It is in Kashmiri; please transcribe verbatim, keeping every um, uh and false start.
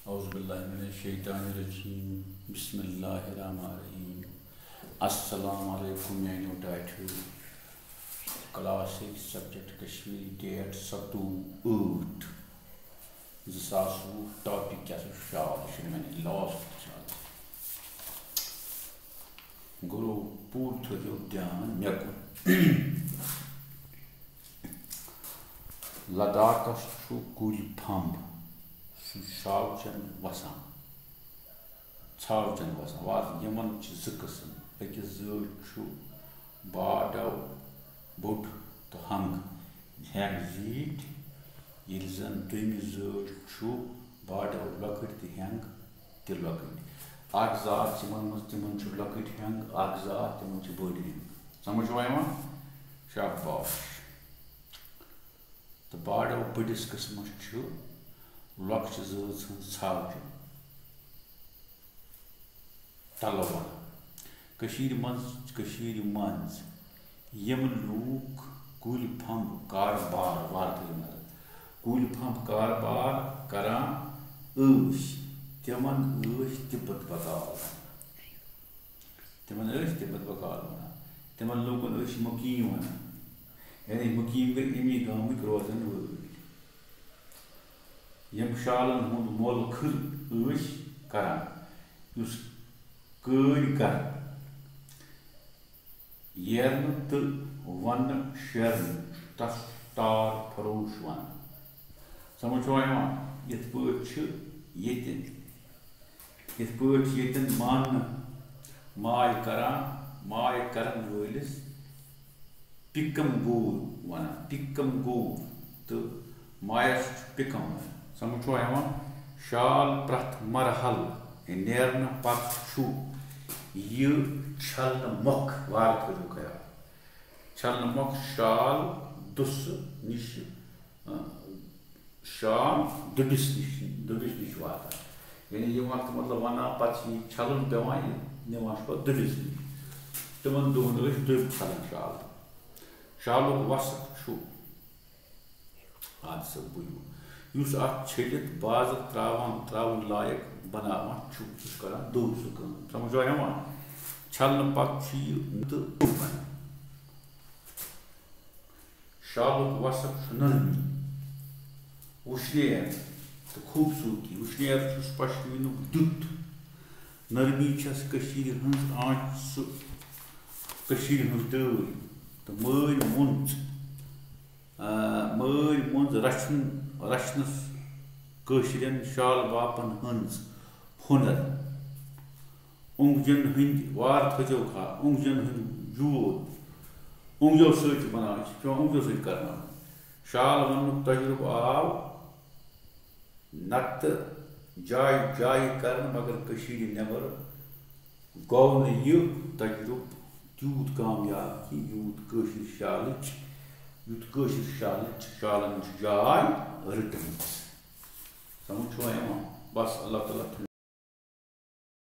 اعوذ باللہ من الشیطان الرجیم۔ بسم اللہ الرحمن الرحیم۔ السلام علیکم میانیو ٹاٹھیو۔ Class six, subject Kashmiri, date ستووُہ ٲٹھ زٕ ساس وُہ۔ ٹاپک کیٛاہ چھُ؟ شال۔ یہِ چھُ میانہِ لاسٹ شال۔ گُرو پوٗرٕ تھٲیزیو دھیان مےٚ کُن۔ لداخس چھُ کُلۍ پھمب، سُہ ژھاوجن وسان، ژھاوجن وسان۔ وَ-، یِمن چھِ زٕ قٕسم۔ أکِس زٲژ چھُ باڈو بوٚڑ تہٕ ہنگ ہینگ زیٖٹھ، ییٚلہِ زن دوٚیمِس زٲژ چھُ باڈو لۄکٕٹۍ تہٕ ہینگ تہِ لۄکٕٹۍ۔ اکھ زات یِمن منٛز، تِمن چھُ لۄکٕٹۍ ہینگ، اکھ زات تِمن چھِ بٔڑۍ ہینگ۔ سمجھ چھُوا یِوان؟ شاباش۔ تہٕ باڈو بٔڑِس قٕسمس چھُ لۄکچہِ زٲژ ہٕنٛز ژھاوجہِ تلہٕ وَل۔ کٔشیٖرِ منٛز، کٔشیٖرِ منٛز یِم لوٗکھ کُلۍ پھمب کاربار، وارٕ تھٲیِو نظر، کُلۍ پھمب کاربار کران ٲسۍ، تِمن ٲسۍ تِبت بکال، تِمن ٲسۍ تِبت بکال وَنان۔ تِمن لوٗکن ٲسۍ مُقیٖم وَنان۔ یعنی مُقیٖم گٔے اَمی گامٕکۍ روزن وٲلۍ۔ یِم شالن ہُنٛد مۄل خٔر ٲسۍ کران، یُس کٲرۍ گر ییرنہٕ تہٕ وننہٕ شیرنہٕ چھُ، تس چھُ تار فروش ونان۔ سمجھ چھُوا یِوان؟ یِتھ پٲٹھۍ چھِ ییٚتہِ، یِتھ پٲٹھۍ چھِ ییٚتٮ۪ن ماننہٕ ماے کران، ماے کرن وٲلِس پِکم گوٗر ونان، پِکم گوٗر، تہٕ مایَس چھُ پِکم ونان۔ سمجھ چھُوا یِوان؟ شال پرٛٮ۪تھ مرحل نیرنہٕ پتہٕ چھُ یہِ چھلنہٕ مۄکھ، وارٕ کٔرِو خیال، چھلنہٕ مۄکھ شال دُسہٕ نِش، اَ، شال دُبِس نِش، دُبِس نِش واتان۔ یعنی یہِ وقت مطلب ونان، پتہٕ چھِ یہِ چھلُن پٮ۪وان، یہِ نِوان چھُ پتہٕ دُبِس نِش۔ تِمن دۄہن ٲسۍ دُبۍ چھلان شال۔ شالُک وصف چھُ، اَدٕ سا بوٗزِو، یُس اَتھ چھٔلِتھ بازر ترٛاوان، ترٛاوُن لایق بناوان چھُ، سُہ چھُ کران دوٚب سُہ کٲم۔ سمجھ چھُوا یِوان؟ چھلنہٕ پتہٕ چھُ یہِ تہٕ شالُک وصف چھُ نرمی، وُشنیر تہٕ خوٗبصوٗرتی۔ وُشنیر چھُس پشمیٖنُک دیُت۔ نرمی چھَس کٔشیٖرِ ہٕنٛز آنٛچ، سُہ کٔشیٖرِ ہٕنٛز ڈٲلۍ۔ تہٕ مٲرۍ مۄنٛز، آ، مٲرۍ مۄنٛز رچھُن، رچھنَس کٲشرٮ۪ن شال باپن ہٕنٛز ہُنر۔ اوٚنٛگجن ہٕنٛدۍ وار تھٲوزیوکھ ہا، اوٚنٛگجن ہٕنٛدۍ جوٗر، اوٚنٛگجو سۭتۍ چھِ بناوان، یہِ چھِ پٮ۪وان اوٚنٛگجو سۭتۍ کرناوُن۔ شال ووننُک تجرُبہٕ آو نتہٕ جایہِ جایہِ کرنہٕ، مگر کٔشیٖرِ نٮ۪بر گوٚو نہٕ یہِ تجرُبہٕ تیوٗت کامیاب کینٛہہ، یوٗت کٲشِر شالٕچ، یوٗت کٲشِر شالٕچ، شالن چھِ جاے رٔٹمٕژ۔ سمجھ چھُوا یِوان؟ بس، اللہ تعالیٰ تھٲینو